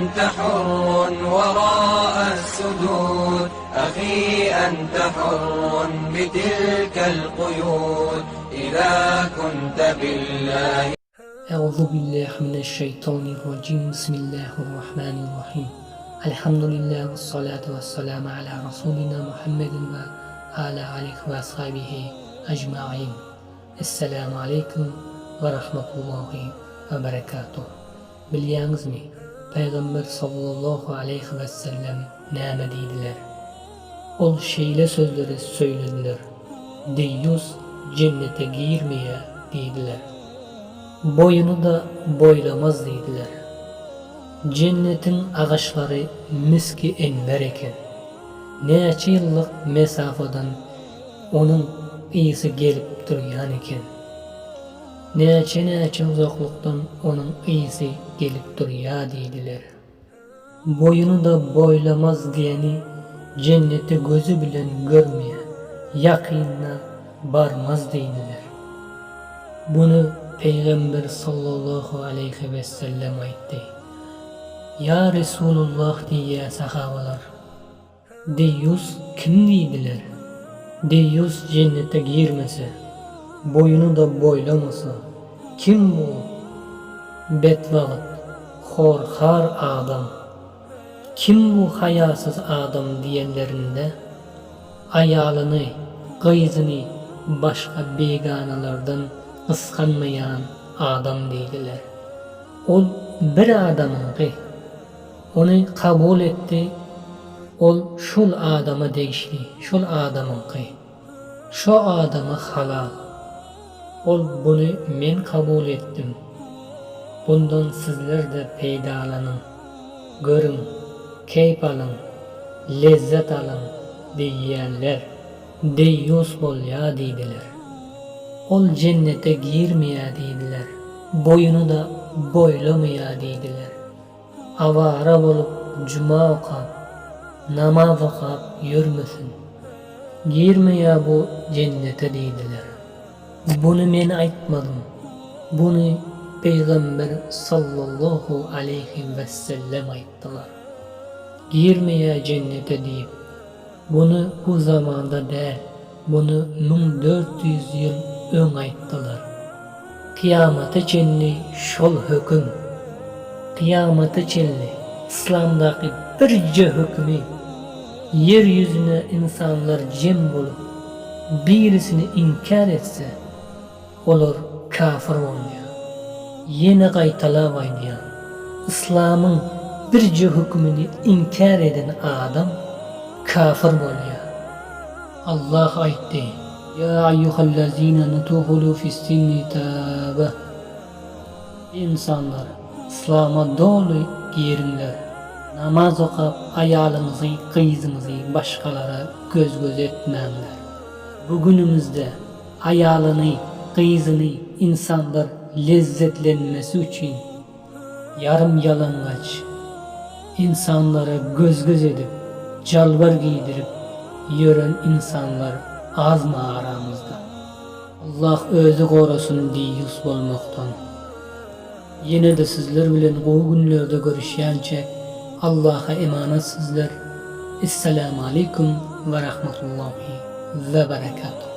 أنت حر وراء السدود أخي أنت حر بتلك القيود إذا كنت بالله أعوذ بالله من الشيطان الرجيم بسم الله الرحمن الرحيم الحمد لله والصلاة والسلام على رسولنا محمد وعلى آله وأصحابه أجمعين Esselamu aleýkum we rahmetullahi we berekatuh. Bilýäňizmi, Pygamber sallallahu aleýhi we sellem näme diýdiler? Ol şeýle sözleri söýlediler, Deýýus jennete girmeýä diýdiler. Boýuny-da boýlamaz diýdiler. Jennetiň agaçlary miski enwer eken. Näçe ýyllyk mesafadan Onuň ysy gelip durýan eken. Näçe-näçe uzaklykdan onuň ysy gelip durýa diýdiler. Boýuny-da boýlamaz diýeni jenneti gözi bilen görmeýä, ýakynyna barmaz diýdiler. Buny Pygamber sallallahu aleýhi wessellem aýtdy. Ýa Resulullah diýýä sahabalar. Deýýus kim diýdiler? Deýýus jennete girmese, boýuny-da boýlamasa, kim bu betbagt, hor-har adam? Kim bu haýasyz adam diýenlerinde, aýalyny, gyzyny başga beganalardan gysganmaýan adam diýdiler. Ol bir adamyňky. Ony kabul etdi, ol şol adama degişli, şol adamyňky. Şo adama halal. Ol buny men kabul etdim. Bundan sizler-de peýdalanyň, görüň, keýp alyň, lezzet alyň diýýänler deýýus bolýa diýdiler. Ol jennete girmeýä diýdiler, boýuny-da boýlamaýa diýdiler. Awara bolup juma okap, namaz okap ýörmesin. Girmeýä bu jennete diýdiler. Buny men aýtmadym. Buny Pygamber sallallahu aleýhi wessellem aýtdylar. Girmeýä jennete diýip. Buny bu zamanda däl, buny 1400 ýyl öň aýtdylar. Kyýamata çenli şol höküm. Kyýamata çenli yslamdaky birje hökümi ýer ýüzüne ynsanlar jem bolup birisini inkär etse, Olar kafir bolýar. Ýene gaýtalap aýdýan, Yslamyň birje hökümini inkär eden adam kafir bolýar. Allah aýtdy, Ýa aýýuhallazina nuduhulu fis-sinni kâfe. Eý ynsanlar, Yslama doly giriňler. Namaz okap aýalyňyzy, gyzyňyzy başgalara göz-göz etmäňler. Bu günümizde Aýalyny, gyzyny ynsanlar lezzetlenmesi üçin ýarym ýalaňaç, ynsanlara göz-göz edip, jalbar geýdirip ýören ynsanlar azmy aramyzda? Allah özi gorasyn deýýus bolmakdan. Ýene-de sizler bilen gowy günlerde görüşýänçäk Allaha emanat sizler. Essalamu aleýkum we rahmetullahi we berekatuh.